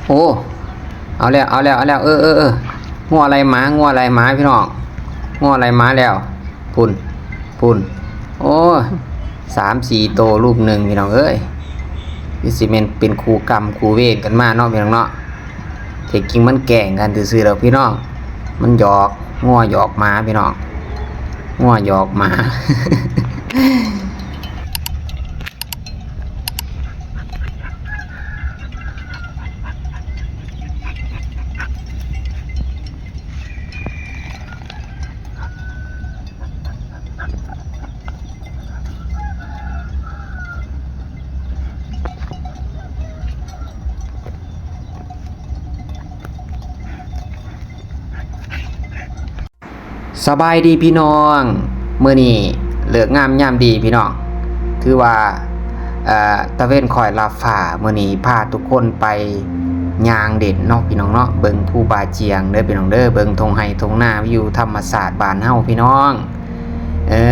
ໂອ້ ເອົາແລ້ວ ເອົາແລ້ວ ເອົາແລ້ວ ເອີ ເອີ ເອີ ງົວໄລ່ໝາ ງົວໄລ່ໝາ ພີ່ນ້ອງ ງົວໄລ່ໝາແລ້ວ ພຸ້ນ ພຸ້ນ ໂອ້ ສາມສີ່ໂຕ ລຸມໜຶ່ງ ພີ່ນ້ອງເອີຍ ຄືຊິແມ່ນເປັນຄູ່ກຳຄູ່ເວນກັນມາເນາະ ພີ່ນ້ອງເນາະ ແທ້ຈິງມັນແກ້ງກັນຊື່ໆດອກ ພີ່ນ້ອງ ມັນຫຍອກ ງົວຫຍອກໝາ ພີ່ນ້ອງ ງົວຫຍອກໝາ. ສະບາຍດີພີ່ນ້ອງ ມື້ນີ້ເລີກງາມຍາມດີພີ່ນ້ອງ ຖືວ່າ ເອີ ຕາເວັນຄ່ອຍລັບຟ້າ ມື້ນີ້ພາທຸກຄົນໄປຍ່າງເຫຼັ້ນເນາະ ພີ່ນ້ອງເນາະ ເບິ່ງພູບາຈຽງເດີພີ່ນ້ອງເດີ ເບິ່ງທົ່ງໄຮ່ທົ່ງນາ ວິວທຳມະຊາດບ້ານເຮົາພີ່ນ້ອງ ເອີ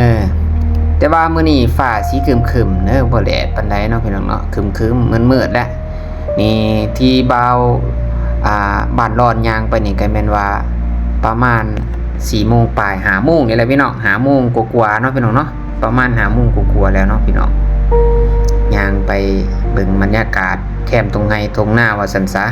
ແຕ່ວ່າມື້ນີ້ຟ້າສີຄຶມໆເດີ ບໍ່ແດດປານໃດເນາະ ພີ່ນ້ອງເນາະ ຄຶມໆມືດໆແຫຼະ. ນີ້ທີ່ບ່າວ ອ່າ ບ້ານລອນຍ່າງໄປນີ້ກໍແມ່ນວ່າປະມານສີ່ໂມງປາຍ ຫ້າໂມງນີ້ແຫຼະພີ່ນ້ອງ ຫ້າໂມງກວ່າໆເນາະພີ່ນ້ອງເນາະ ປະມານຫ້າໂມງກວ່າໆແລ້ວເນາະພີ່ນ້ອງ ຍ່າງໄປເບິ່ງບັນຍາກາດແຄມທົ່ງໄຮ່ທົ່ງນາວ່າຊັ້ນຊະ.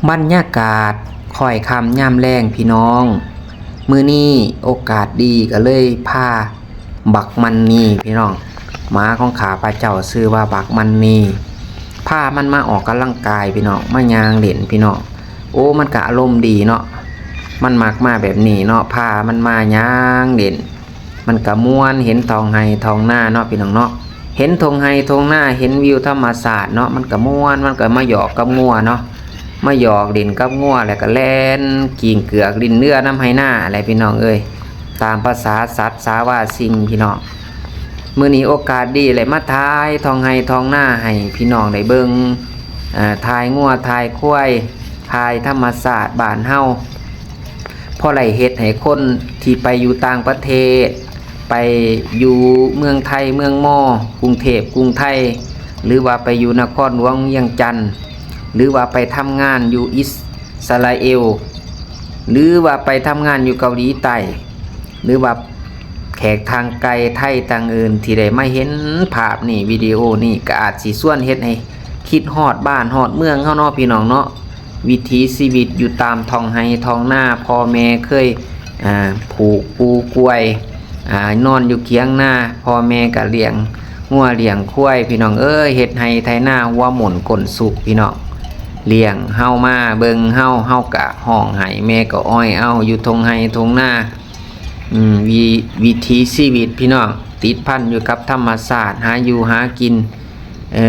ບັນຍາກາດຄ້ອຍຄ່ຳຍາມແລງພີ່ນ້ອງ, ມື້ນີ້ໂອກາດດີກໍເລີຍພາບັກມັນນີພີ່ນ້ອງ, ໝາຂອງຂ້າພະເຈົ້າຊື່ວ່າບັກມັນນີ, ພາມັນມາອອກກຳລັງກາຍພີ່ນ້ອງ, ມາຍ່າງເລ່ນພີ່ນ້ອງ. ໂອ້ ມັນກະອາລົມດີເນາະ, ມັນມັກມາແບບນີ້ເນາະ, ພາມັນມາຍ່າງເລ່ນ. ມັນກະມ່ວນ ເຫັນທ້ອງໄຮ່ທ້ອງນາເນາະພີ່ນ້ອງເນາະ, ເຫັນທົ່ງໄຮ່ທົ່ງນາ ເຫັນວິວທຳມະຊາດເນາະ, ມັນກະມ່ວນ, ມັນກະມາຫຍອກກັບງົວເນາະ, ມາຫຍອກຫຼິ້ນກັບງົວ ແລ້ວກະແລ່ນກິ້ງເກືອກຫຼິ້ນເຫຼືອນຳໄຮ່ນາແຫຼະພີ່ນ້ອງເອີຍ, ຕາມພາສາສັດສາວາສິ່ງພີ່ນ້ອງ. ມື້ນີ້ໂອກາດດີ ໄດ້ມາຖ່າຍທ້ອງໄຮ່ທ້ອງນາໃຫ້ພີ່ນ້ອງໄດ້ເບິ່ງ, ເອີ ຖ່າຍງົວຖ່າຍຄວາຍ ຖ່າຍທຳມະຊາດບ້ານເຮົາ, ພໍໄດ້ເຮັດໃຫ້ຄົນທີ່ໄປຢູ່ຕ່າງປະເທດ, ໄປຢູ່ເມືອງໄທເມືອງມໍ, ກຸງເທບກຸງໄທ, ຫຼືວ່າໄປຢູ່ນະຄອນຫຼວງວຽງຈັນ, ຫຼືວ່າໄປທຳງານຢູ່ອິດສະຣາເອວ, ຫຼືວ່າໄປທຳງານຢູ່ເກົາຫຼີໃຕ້, ຫຼືວ່າແຂກທາງໄກໄທຕ່າງອື່ນ ທີ່ໄດ້ມາເຫັນພາບນີ້ ວິດີໂອນີ້ ກໍອາດຊິຊວນເຮັດໃຫ້ຄິດຮອດບ້ານຮອດເມືອງເຮົາເນາະ ພີ່ນ້ອງເນາະ. ວິຖີຊີວິດຢູ່ຕາມທ້ອງໄຮ່ທ້ອງນາ, ພໍ່ແມ່ເຄີຍ ອາ ຜູກປູກວາຍ ອາ ນອນຢູ່ຄຽງນາ, ພໍ່ແມ່ກໍລ້ຽງງົວລ້ຽງຄວາຍ ພີ່ນ້ອງເອີຍ, ເຮັດໄຮ່ໄຖນາ ຫົວໝຸ່ນກົ້ນສຸກ ພີ່ນ້ອງ, ລ້ຽງເຮົາມາເບິ່ງເຮົາ, ເຮົາກໍຮ້ອງໄຫ້ ແມ່ກໍອ້ອຍເອົາ ຢູ່ທົ່ງໄຮ່ທົ່ງນາ. ອືມ ວິ ວິຖີຊີວິດ ພີ່ນ້ອງ, ຕິດພັນຢູ່ກັບທຳມະຊາດ, ຫາຢູ່ຫາກິນ ເອີ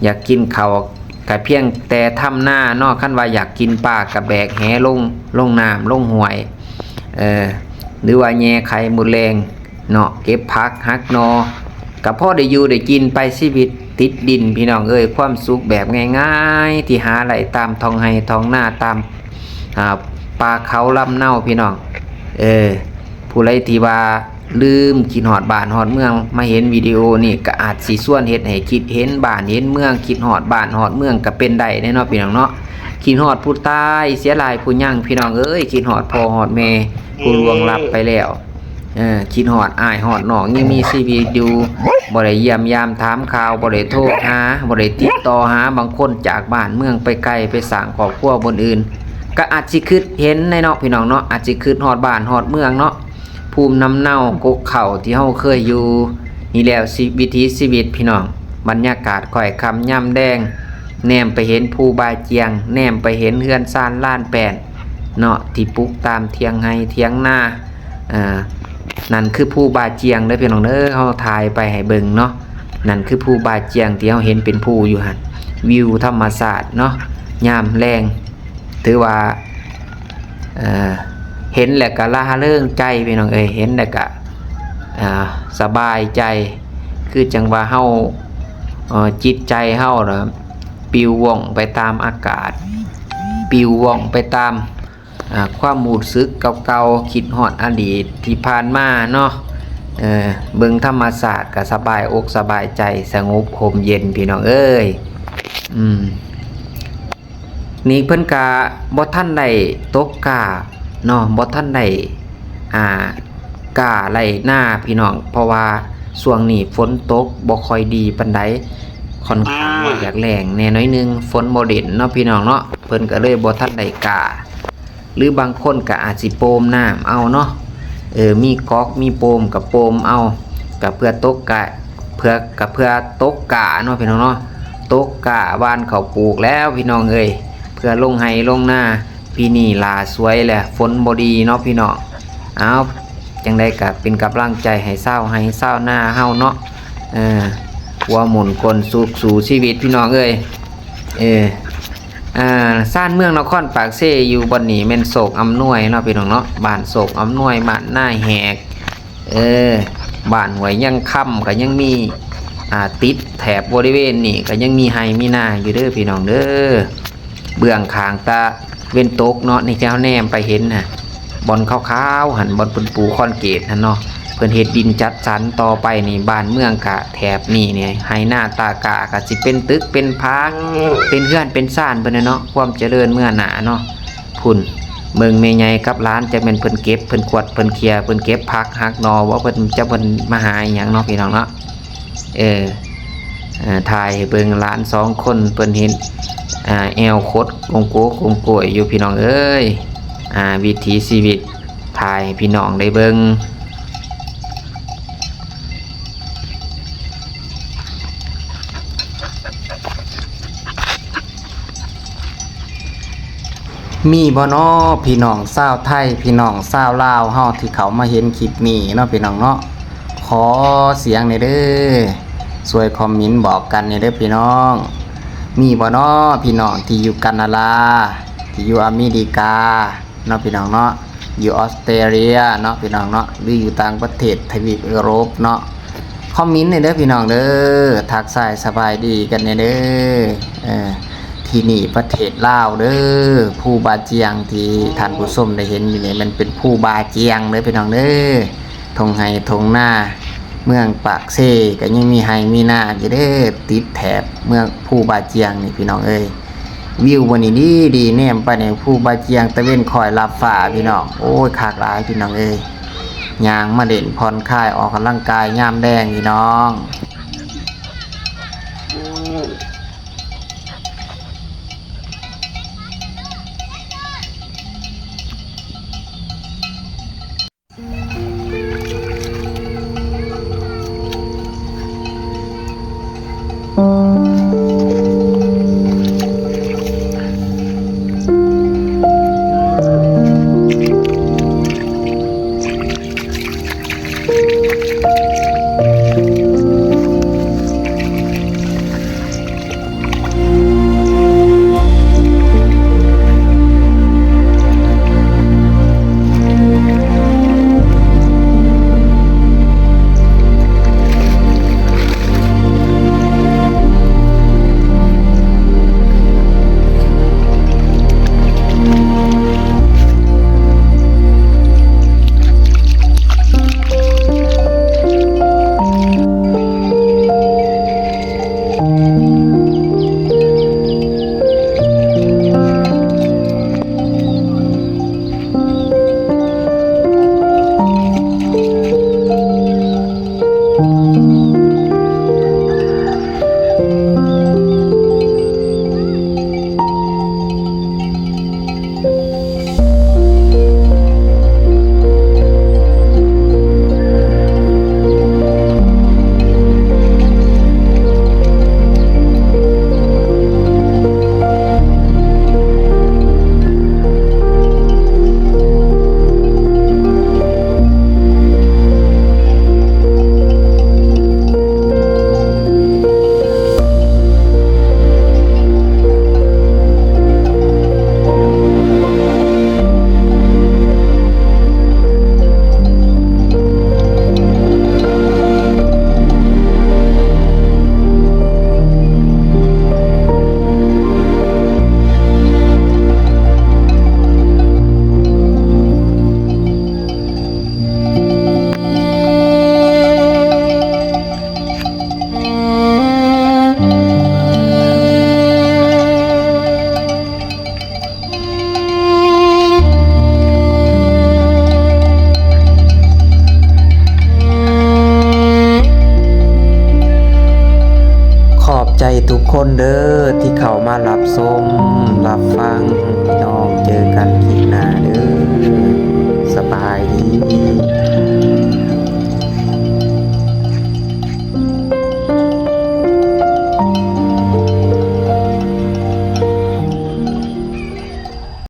ຢາກກິນເຂົ້າກະພຽງແຕ່ທຳນາເນາະ, ຄັນວ່າຢາກກິນປາກະແບກແຫລົງ ລົງນ້ຳລົງຫ້ວຍ ເອີ ຫຼືວ່າແຍ່ໄຂ່ມົດແດງເນາະ, ເກັບຜັກຫັກໜໍ່ ກະພໍໄດ້ຢູ່ໄດ້ກິນໄປ. ຊີວິດຕິດດິນ ພີ່ນ້ອງເອີຍ, ຄວາມສຸກແບບງ່າຍໆ ທີ່ຫາໄດ້ຕາມທ້ອງໄຮ່ທ້ອງນາ, ຕາມ ອາ ປ່າເຂົາລຳເນົາ ພີ່ນ້ອງເອີຍ. ຜູ້ໃດທີ່ວ່າ ລືມ ຄິດຮອດບ້ານຮອດເມືອງ ມາເຫັນວິດີໂອນີ້ ກໍອາດຊິຊວນເຮັດໃຫ້ຄິດເຫັນບ້ານເຫັນເມືອງ, ຄິດຮອດບ້ານຮອດເມືອງກໍເປັນໄດ້ເດ້ເນາະ ພີ່ນ້ອງເນາະ. ຄິດຮອດຜູ້ຕາຍເສຍຫຼາຍຜູ້ຍັງ ພີ່ນ້ອງເອີຍ, ຄິດຮອດພໍ່ຮອດແມ່ຜູ້ລ່ວງລັບໄປແລ້ວ, ເອີ ຄິດຮອດອ້າຍຮອດນ້ອງຍັງມີຊີວິດຢູ່, ບໍ່ໄດ້ຢ້ຽມຢາມຖາມຂ່າວ, ບໍ່ໄດ້ໂທຫາ, ບໍ່ໄດ້ຕິດຕໍ່ຫາ, ບາງຄົນຈາກບ້ານເມືອງໄປໄກ ໄປສ້າງຄອບຄົວບ່ອນອື່ນ, ກໍອາດຊິຄິດເຫັນໄດ້ເນາະ ພີ່ນ້ອງເນາະ, ອາດຊິຄິດຮອດບ້ານຮອດເມືອງເນາະ. ພູມລຳເນົາ ກົກເຄົ້າທີ່ເຮົາເຄີຍຢູ່ນີ້ແຫຼະ, ຊີ ວິຖີຊີວິດພີ່ນ້ອງ, ບັນຍາກາດຄ້ອຍຄ່ຳຍາມແລງ, ແນມໄປເຫັນພູບາຈຽງ, ແນມໄປເຫັນເຮືອນຊານລານແປ້ນເນາະ ທີ່ປຸກຕາມຖຽງໄຮ່ຖຽງນາ. ເອີ ນັ້ນຄືພູບາຈຽງເດີພີ່ນ້ອງເດີ, ເຮົາຖ່າຍໄປໃຫ້ເບິ່ງເນາະ, ນັ້ນຄືພູບາຈຽງທີ່ເຮົາເຫັນເປັນພູຢູ່ຫັ້ນ. ວິວທຳມະຊາດເນາະ ຍາມແລງ ຖືວ່າ ເອີ ເຫັນແລ້ວກະລະຫະເລີງໃຈພີ່ນ້ອງເອີຍ, ເຫັນແລ້ວກະ ເອີ ສະບາຍໃຈ, ຄືຈັ່ງວ່າເຮົາ ເອີ ຈິດໃຈເຮົານະປິວວ່ອງໄປຕາມອາກາດ, ປິວວ່ອງໄປຕາມ ອາ ຄວາມຮູ້ສຶກເກົ່າໆ, ຄິດຮອດອະດີດທີ່ຜ່ານມາເນາະ. ເອີ ເບິ່ງທຳມະຊາດກະສະບາຍອົກສະບາຍໃຈ, ສະຫງົບຮົ່ມເຢັນ ພີ່ນ້ອງເອີຍ. ອືມ ນີ້ເພິ່ນກະບໍ່ທັນໄດ້ຕົກກ້າເນາະ, ບໍ່ທັນໄດ້ ອ່າ ກ້າໄລ່ນາພີ່ນ້ອງ, ເພາະວ່າຊ່ວງນີ້ຝົນຕົກບໍ່ຄ່ອຍດີປານໃດ, ຂ້ອນຂ້າງວ່າຢາກແລ້ງແດ່ໜ້ອຍໜຶ່ງ, ຝົນບໍ່ເດັ່ນເນາະ ພີ່ນ້ອງເນາະ, ເພິ່ນກໍເລີຍບໍ່ທັນໄດ້ກ້າ. ຫຼືບາງຄົນກໍອາດຊິໂປມນ້ຳເອົາເນາະ, ເອີ ມີກອກມີໂປມກໍໂປມເອົາ, ກໍເພື່ອຕົກກະ ເພື່ອ ກໍເພື່ອຕົກກ້າເນາະ ພີ່ນ້ອງເນາະ, ຕົກກ້າຫວ່ານເຂົ້າປູກແລ້ວ ພີ່ນ້ອງເອີຍ, ເພື່ອລົງໄຮ່ລົງນາ. ປີນີ້ຫຼ້າສວຍແຫຼະ, ຝົນບໍ່ດີເນາະ ພີ່ນ້ອງ. ເອົາ ຈັ່ງໃດກໍເປັນກຳລັງໃຈໃຫ້ຊາວໄຮ່ຊາວນາເຮົາເນາະ, ເອີ ຫົວໝຸ່ນກົ້ນສຸກສູ້ຊີວິດ ພີ່ນ້ອງເອີຍ. ເອີ ອ່າ ຊານເມືອງນະຄອນປາກເຊ ຢູ່ບ່ອນນີ້ແມ່ນໂຊກອຳນວຍເນາະ ພີ່ນ້ອງເນາະ, ບ້ານໂຊກອຳນວຍ, ບ້ານນາແຫກ, ເອີ ບ້ານຫ້ວຍຍັງຄຳກໍຍັງມີ, ອ່າ ຕິດແຖບບໍລິເວນນີ້ກໍຍັງມີໄຮ່ມີນາຢູ່ເດີ ພີ່ນ້ອງເດີ. ເບື້ອງຂ້າງຕາເວັນຕົກເນາະ ນີ້ທີ່ເຮົາແນມໄປເຫັນນະ, ບ່ອນຂາວໆຫັ້ນ, ບ່ອນເພິ່ນປູຄອນກຣີດຫັ້ນເນາະ, ເພິ່ນເຮັດດິນຈັດສັນ. ຕໍ່ໄປນີ້ ບ້ານເມືອງກະແຖບນີ້ນີ້ ໄຮ່ນາຕາກ້າ ກະຊິເປັນຕຶກເປັນຜາ ເປັນເຮືອນເປັນຊານເພິ່ນແຫຼະເນາະ, ຄວາມຈະເລີນເມືອໜ້າເນາະ. ພຸ້ນ ເບິ່ງແມ່ໃຫຍ່ກັບຫຼານ, ຈັກແມ່ນເພິ່ນເກັບ ເພິ່ນກວດ ເພິ່ນເຄັ່ຍ ເພິ່ນເກັບຜັກຫັກໜໍ່ບໍ່, ເພິ່ນ ຈັກເພິ່ນມາຫາອີ່ຫຍັງເນາະ ພີ່ນ້ອງເນາະ. ເອີ ອ່າ ຖ່າຍໃຫ້ເບິ່ງ ຫຼານສອງຄົນເພິ່ນເຮັດ ອ່າ ແອວຂົດກົງໂກກົງໂກຍຢູ່ ພີ່ນ້ອງເອີຍ. ອ່າ ວິຖີຊີວິດ ຖ່າຍໃຫ້ພີ່ນ້ອງໄດ້ເບິ່ງ. ມີບໍ່ນໍພີ່ນ້ອງຊາວໄທ ພີ່ນ້ອງຊາວລາວເຮົາທີ່ເຂົ້າມາເຫັນຄລິບນີ້ເນາະ ພີ່ນ້ອງເນາະ? ຂໍສຽງແດ່ເດີ ຊ່ວຍຄອມເມັນບອກກັນແດ່ເດີພີ່ນ້ອງ. ມີບໍ່ນໍພີ່ນ້ອງທີ່ຢູ່ການາດາ ທີ່ຢູ່ອາເມລິກາເນາະ ພີ່ນ້ອງເນາະ, ຢູ່ອອສເຕຣເລັຽເນາະ ພີ່ນ້ອງເນາະ, ຫຼືຢູ່ຕ່າງປະເທດ ທະວີບເອີຣົບເນາະ? ຄອມເມັນແດ່ເດີພີ່ນ້ອງເດີ, ທັກທາຍສະບາຍດີກັນແດ່ເດີ. ເອີ ທີ່ນີ້ປະເທດລາວເດີ, ພູບາຈຽງທີ່ທ່ານຜູ້ຊົມໄດ້ເຫັນຢູ່ນີ້ ແມ່ນເປັນພູບາຈຽງເດີພີ່ນ້ອງເດີ. ທົ່ງໄຮ່ທົ່ງນາ ເມືອງປາກເຊກໍຍັງມີໄຮ່ມີນາຢູ່ເດີ, ຕິດແຖບເມືອງພູບາຈຽງນີ້ພີ່ນ້ອງເອີຍ. ວິວມື້ນີ້ດີໆ ແນມໄປໃນພູບາຈຽງ ຕາເວັນຄ້ອຍລັບຟ້າພີ່ນ້ອງ. ໂອ້ຍ ຄັກຫຼາຍພີ່ນ້ອງເອີຍ. ຍ່າງມາຫຼິ້ນຜ່ອນຄາຍ ອອກກຳລັງກາຍຍາມແລງພີ່ນ້ອງ. ຂອບໃຈທຸກຄົນເດີ ທີ່ເຂົ້າມາຮັບຊົມ ຮັບ